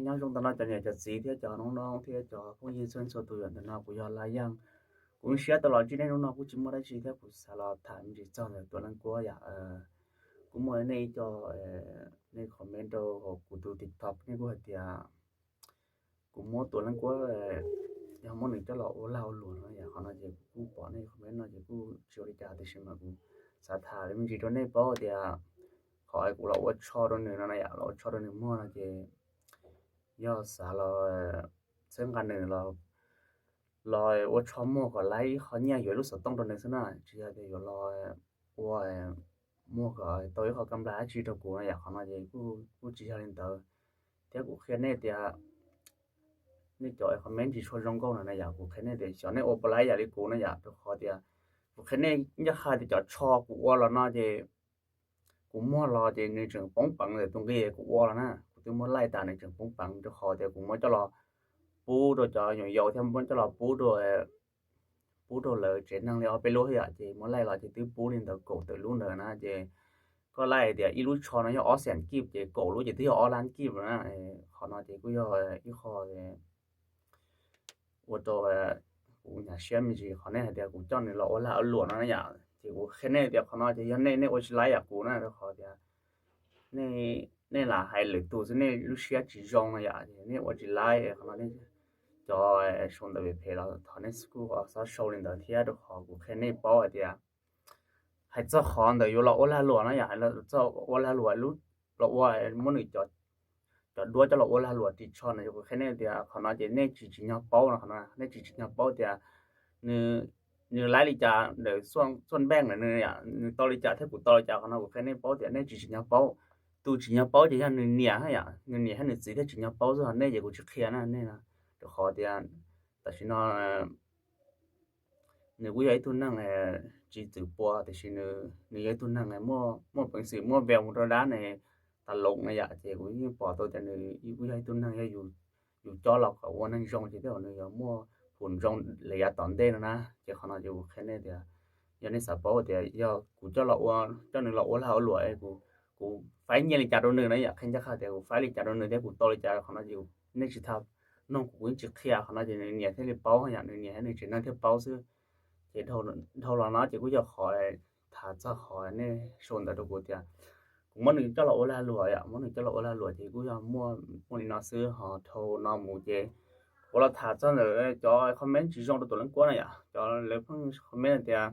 Nyob zoo ntawm no cov niam cov txiv thiab cov noob noob thiab cov phooj ywg txhua txhua tus yom, ntawm no kuv yog Laj Yeej. Kuv zoo siab tau los ntsib nej hnub no kuj tsis muaj dab tsi thiab kuv xav los tham me ntsis txog ntawm Tuam Leej Kuab yom. Kuj muaj nej ib co nej comment rau hauv kuv tus TikTok, nej kuj hais tias kuv muab Tuam Leej Kuab, yog muab nws coj los ua lag ua luam no yom. Qhov no ces kuv kuj pom nej comment no ces kuj tsis ua li cas, tiam sis mas kuv xav tham me ntsis rau nej paub tias qhov kuv los ua tsho rau nws no na yom, los ua tsho rau nws muag no ces yog xav los txhawb nqa nws los ua tsho muag kom laib ib qho nyiaj yuav ib lub xov tooj rau nws xwb na, tsis yog tias yuav los ua muag kom tau ib qho kam nplas dab tsi rau kuv no yom. Qhov no ces kuj tsis yog li ntawd, thiab kuv qhia nej tias nej cov comment tsis tshua zoo nkauj no na yom, kuv qhia nej tias xyov nej ua puas laib yam li kuv no yom, rau qhov tias kuv qhia nej ncaj qha tias cov tsho kuv ua los no ces kuv muag los ces nws tseem poob peev ntawm tus nqi kuv ua los na, kuv twb muab laij tas nws tseem poob peev rau qhov tias kuv muab coj los pub rau cov nyuam yaus thiab muab coj los pub rau pub rau lawv tsev neeg li ob peb lub yom, ces muab laij los ces twb pub li ntawd kaum tawm lub ntawd na, ces koj laij tias ib lub tsho no yog ob xees kib ces kaum lub ces twb yog ob lab kib na. Qhov no ces kuj yog ib qho ua rau kuv nyuaj siab me ntsis qhov nej hais tias kuv coj nws los ua lag ua luam no na yom, ces kuv qhia nej tias qhov no ces yog nej nej ua tsis laib yam kuv na, rau qhov tias nej lam hais lwm tus xwb nej lub siab tsis zoo no yom, nej ua tsis laib qhov no. Cov sau ntawv phem phem los thov nej kuj xob sau li ntawd thiab, rau qhov kuv qhia nej paub hais tias hais txog qhov ntawd yuav los ua lag luam no yom, hais txog ua lag luam, los ua, muab nws cov duab coj los ua lag luam ris tsho no, kuv qhia nej tias qhov no ces nej tsis tsim nyog paub no, qhov no nej tsis tsim nyog paub tias nws laib li cas ntawm xuaj npeej ntawm nws, nws tau li cas thiab kuv tau li cas, qhov no kuv qhia nej paub tias nej tsis tsim nyog paub. Tus tsim nyog paub ces yog nws niam yom, nws niam thiab nws txiv thiaj tsim nyog paub xwb, ho nej ces kuv tsis qhia na nej, rau qhov tias tam sim no nws kuj yog ib tug neeg tsis txwm pua, tiam sis nws yog ib tug neeg muaj peev xwm muaj veu mus rau dab ne, tas loos na yom, ces kuv yeej pom tau tias nws kuj yog ib tug neeg yog yus coj los kom ua neeg zoo ces tej zaum nws yuav muaj hum zoo li yav tom ntej no na. Ces qhov no ces kuv qhia nej tias yog nej xav paub tias yog kuv coj los ua, coj nws los ua lag ua luam, kuv faib nyiaj li cas rau nws na yom, qhia ncaj qha tias kuv faib li cas rau nws thiab kuv tau li cas, qhov no ces nej tsis tham, nug kuv kuv yeej tsis qhia, qhov no ces nws niam thiaj li paub yom, nws niam thiab nws tsev neeg thiaj paub xwb. Ces dhau los no ces kuj yog qhov tham txog qhov nej sau ntawv rau kuv tias kuv muab nws coj los ua lag luam yom, muab nws coj los ua lag luam ces kuj yog muaj muaj li no xwb, ho dhau no mus ces kuv los tham txog ntawm cov comment tsis zoo rau Tuam Leej Kuab na yom, cov lawv pheej comment tias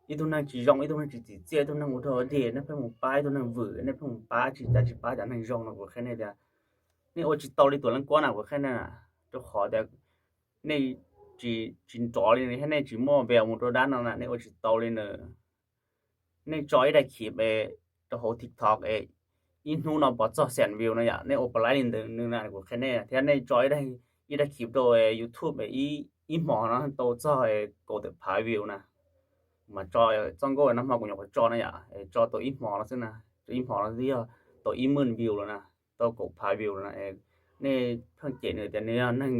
ib tug neeg tsis zoo, ib tug neeg tsis tsim txiaj, ib tug neeg ua rag ua dig, nej pheej mus pab ib tug neeg vwm, nej pheej mus pab tsis cas tsis pab cov neeg zoo no, kuv qhia nej tias nej ua tsis tau li Tuam Leej Kuab na, kuv qhia nej, rau qhov tias nej tsis nrov li nws thiab nej tsis muaj veu mus rau dab no na, nej ua tsis tau li nws. Nej tso ib daim khiv rau hauv TikTok es ib hnub no pov txog xees view no yom, nej ua puas laib li ntawd nws na, kuv qhia nej, thiab nej tso ib daim khiv rau YouTube ib hmos no tau txog kaum tawm phav view na. Mas tso txoj nkauj nag hmo kuv nyuam qhuav tso na yom, tso tau ib hmos no xwb na, tso ib hmos no twb yog tau ib hmos view lawm na, tau kaum phav view lawm na. Nej pheej cem nws tias nws yog neeg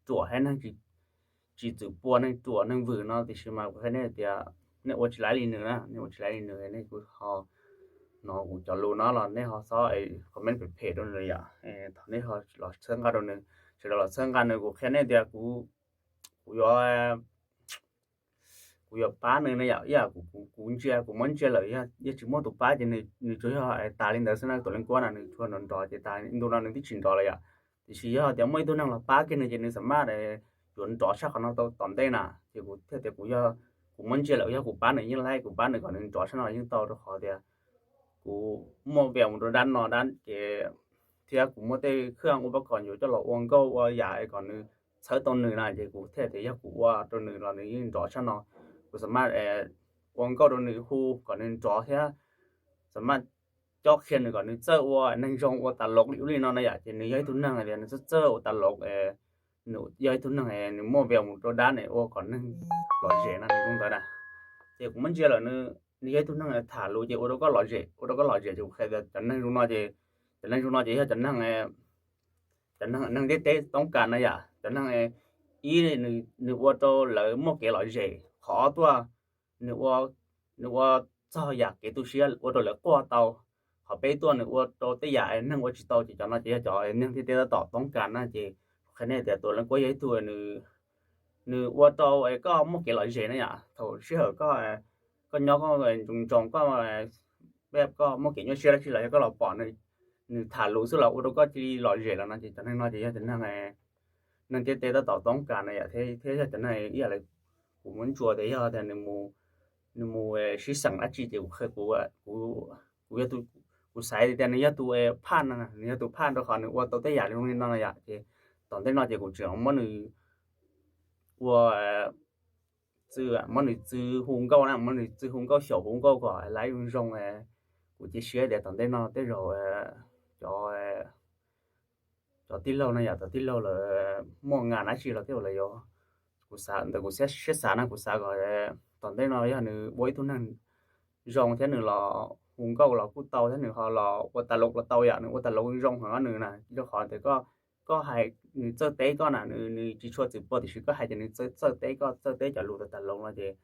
ruam thiab neeg tsis txwm pua, neeg ruam neeg vwm no, tiam sis mas kuv qhia nej tias nej ua tsis laib li nws na, nej ua tsis laib li nws, nej kuj ho hnov kuv cov lus no los nej ho xob comment phem phem rau nws yom, thov nej ho los txhawb nqa rau nws. Sawv daws los txhawb nqa nws, kuv qhia nej tias kuv yuav kuv yuav pab nws no yom, ib yam kuv ntsia, kuv muab ntsia lawm yog tsis muaj tus pab ces nws tsuas yog tas li ntawd xwb na, Tuam Leej Kuab na nws tsuas nrov nrov ces tas, ntu no nws twb tsis nrov lawm yom. Tiam sis yog tias muaj ib tug neeg los pab kiag nws ces nws xam maj yuav nrov tshaj qhov no tau tom ntej na. Ces kuv thiaj tias kuv yog, kuv muab ntsia lawm yog kuv pab nws yeej laib, kuv pab nws kom nws nrov tshaj no yeej tau, rau qhov tias kuv muaj veu mus rau dab no dab ces thiab kuv muaj tej khaj ua pab kom yuav coj los ua nkauj ua yam kom nws txhawb tau nws na, ces kuv thiaj tias yog kuv ua rau nws los nws yeej nrov tshaj no. Kuv xam maj ua nkauj rau nws hu kom nws nrov thiab xam maj cob qhia nws kom nws txawj ua neeg zoo ua tas lov li ub li no na yom, ces nws yog ib tug neeg tias nws txawj txawj ua tas lov, nws yog ib tug neeg nws muaj veu mus rau dab ne ua kom neeg lom zem no nws zoo ntawd na. Ces kuv muab ntsia lawm nws yog ib tug neeg tham lus ces ua rau koj lom zem, ua rau koj lom zem ces kuv qhia tias cov neeg zoo no ces, cov neeg zoo no ces yog cov neeg, cov neeg ntiaj teb toob kas na yom, cov neeg ib nws ua rau lawv muaj kev lom zem, qhov ob tuaj nws ua txog yam kev tu siab ua rau lawv quaj tau, qhov peb tuaj nws ua rau tej yam neeg ua tsis tau ces cov no ces yog cov neeg ntiaj teb tab tom toob kas na ces qhia nej tias tus leej kuab yog ib tug nws ua rau koj muaj kev lom zem na yom. Thaum sij hawm koj, koj nyob koj ntsoos ntsoos koj, koj muaj kev nyuaj siab dab tsi los yog koj los pom nws tham lus xwb los ua rau koj cia li lom zem los no ces cov neeg no ces yog cov neeg, neeg ntiaj teb tab tom toob kas na yom, thiab yog cov neeg ib yam li kuv muab ntsuas tias yog tias nws mus sib xeem dab tsi ces kuv, kuv, kuv, kuv xav tias nws yog tus phaj no, nws yog tus phaj rau qhov nws ua tau tej yam li zoo li no no yom. Ces tom ntej no ces kuv tseem muab nws ua txw, muab nws txw hu nkauj na, muab nws txw hu nkauj xyaum hu nkauj kom laib zoo zoo. Kuv cia siab tias tom ntej no tej zaum cov, cov tij laug no yom, cov tij laug lawv muaj ngas dab tsi los tej zaum lawv yuav, kuv xav ntawm kuv siab xav na kuv xav kom tom ntej no yog nws ua ib tug neeg zoo thiab nws los hu nkauj los kuj tau thiab nws ho los ua tas loos los tau yom, nws ua tas loos zoo heev nws na, rau qhov tias koj, koj hais nws txawj teb koj na, nws tsis tshua txwm pua tiam sis koj hais tias nws txawj teb koj, txawj teb cov lus tas tas loos no ces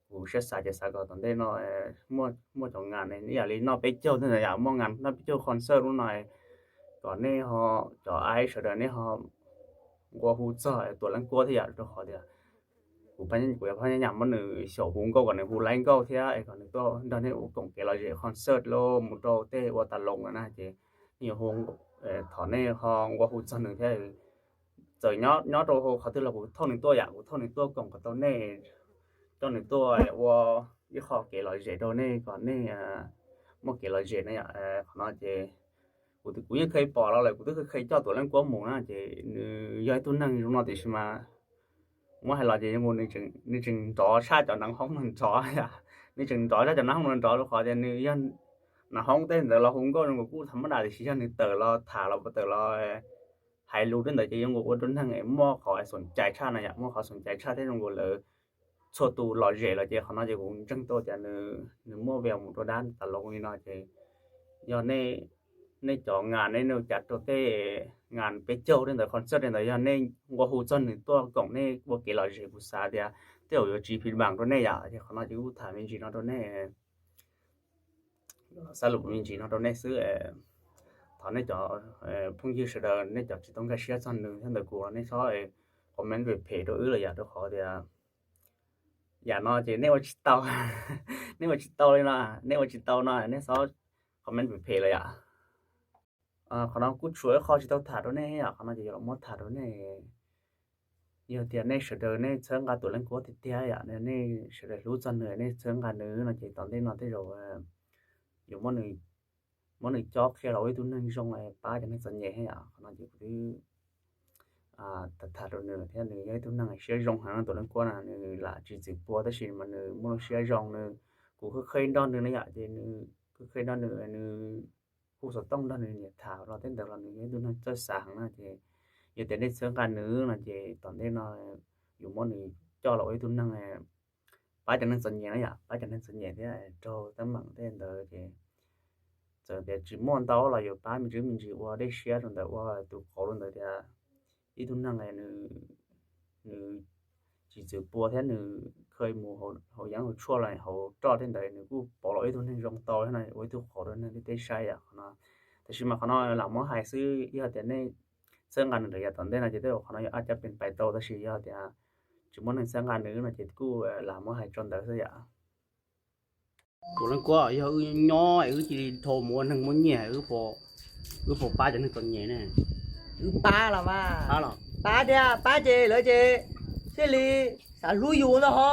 kuv siab xav ces xav kom tom ntej no muaj cov ngas ib yam li noj peb caug ntawd yom, muaj ngas noj peb caug concert lub no kom nej ho, cov ai sawv daws nej ho nqua hu txog Tuam Leej Kuab thiab yom, rau qhov tias kuv, kuv yuav phaj nyab nyam muab nws xyaum hu nkauj kom nws hu laib nkauj thiab es kom nws tuaj nrog nej ua koom kev lom zem concert los mus rau tej ua tas loos no na ces nej yuav hu, thov nej ho nqua hu txog nws thiab. Txawm nyob rau qhov twg los kuv thauj nws tuaj yom, kuv thauj nws tuaj koom kom tau nej, coj nws tuaj ua ib qho kev lom zem rau nej kom nej muaj kev lom zem na yom. Qhov no ces kuv, kuv yeej kheev pom los lawm, kuv twb kheev coj Tuam Leej Kuab mus na ces nws yog ib tug neeg zoo no tiam sis mas muab hais los ces nws tseem nrov tshaj cov nav hoob no nrov, nws tseem nrov tshaj cov nav hoob no nrov rau qhov tias nws yog nav hoob tej ntawd los hu nkauj zoo nkaus kuj tham mab dam tiam sis yog nws tawm los tham los tawm los hais lus tej ntawd ces zoo nkaus ua rau neeg muaj qhov xoom cai tshaj na yom, muaj qhov xoom cai tshaj thiab zoo nkaus lawv txhua tus lom zem los ces qhov no ces kuv ntseeg tau tias nws muaj view mus rau dab tas loos li no ces yog nej cov ngas nej nug cav rau tej ngas peb caug tej ntawd concert tej ntawd yog nej nqua hu txog nws tuaj koom nej ua kev lom zem kuv xav tias tej zaum yuav tsis phim npaam rau nej yom. Ces qhov no ces kuj tham me ntsis no rau nej, xav lus me ntsis no rau nej xwb. Thov nej cov phooj ywg sawv daws nej cov tsis tau nkag siab txog nws thiab ntawm kuv los nej txhob comment phem phem rau wb lawm yom, rau qhov tias yam no ces nej ua tsis tau, nej ua tsis tau li no, nej ua tsis tau no nej txhob comment phem phem lawm yom. Qhov no kuj tshuav ib qho tsis tau tham rau nej yom, qhov no ces yuav los muab tham rau nej. Yog tias nej sawv daws nej txhawb nqa Tuam Leej Kuab tiag tiag yom, nej sawv daws hlub txog nws nej txhawb nqa nws no ces tom ntej no tej zaum yuav muab nws cob qhia los ua ib tug neeg zoo pab cov neeg txom nyem thiab yom. Qhov no ces kuv twb tham rau nws thiab nws yog ib tug neeg siab zoo heev no, Tuam Leej Kuab no nws lam tsis txwm pua tab sis mas nws muaj lub siab zoo, nws, kuv khwv khwv nrog nws na yom, ces nws khwv khwv nrog nws, nws hu xov tooj nrog nws niam tham los tej ntawd los nws yog ib tug neeg txawj xav heev na ces yog tias nej txhawb nqa nws no ces tom ntej no yuav muab nws coj los ua ib tug neeg pab cov neeg txom nyem na yom, pab cov neeg txom nyem thiab raug teeb meem tej ntawd ces txawm tias tsis muaj ntau los yuav pab me ntsis me ntsis ua dej siab rau ntawd, ua tus qauv rau ntawd tias ib tug neeg nws tsis txwm pua thiab nws khwv mus hauv yeeb hauv tshuaj los hauv roj tej ntawd nws kuj pauv los ua ib tug neeg zoo tau thiab no, ua ib tug qauv rau neeg ntiaj teb saib yom. Qhov no tab sis mas qhov no lam muab hais xwb, yog tias nej txhawb nqa nws rau yav tom ntej no ces tej zaum qhov no yuav ab cab pes pais tau, tab sis yog tias tsis muaj neeg txhawb nqa nws no ces kuj lam muab hais tso ntawd xwb yom. Tuam Leej Kuab, yog wb nyob es wb cia li dhau mus ua neeg muaj nyiaj, wb puas pab cov neeg txom nyem ne? Wb pab los mas, pab los pab thiab, pab ces lawv ces thiaj li xav hlub yus no ho.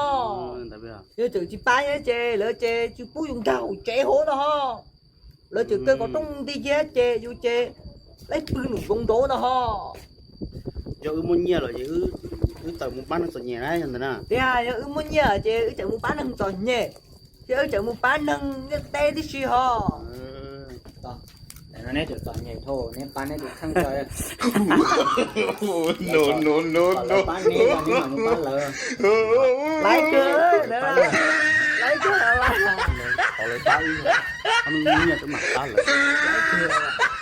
Yog tseem tsis pab thiab ces lawv ces tsis pub yus nkag hauv tsev hauv no ho. Lawv tseem kaw kom rooj nti kiag ces yus ces laib pw nraum zoov nraud no ho. Yog wb muaj nyiaj lawm ces wb txawm mus pab neeg txom nyem na, yog ntawd na. Tiag, yog wb muaj nyiaj ces wb tseem mus pab neeg txom nyem, ces wb tseem mus pab neeg ntiaj teb tib si ho. Neb tseem txom nyem dhau, neb pab neb tus kheej tso. No no no no. Pab neb, neb mam mus pab lawv. Laiv kawg, laiv kawg, laiv kawg.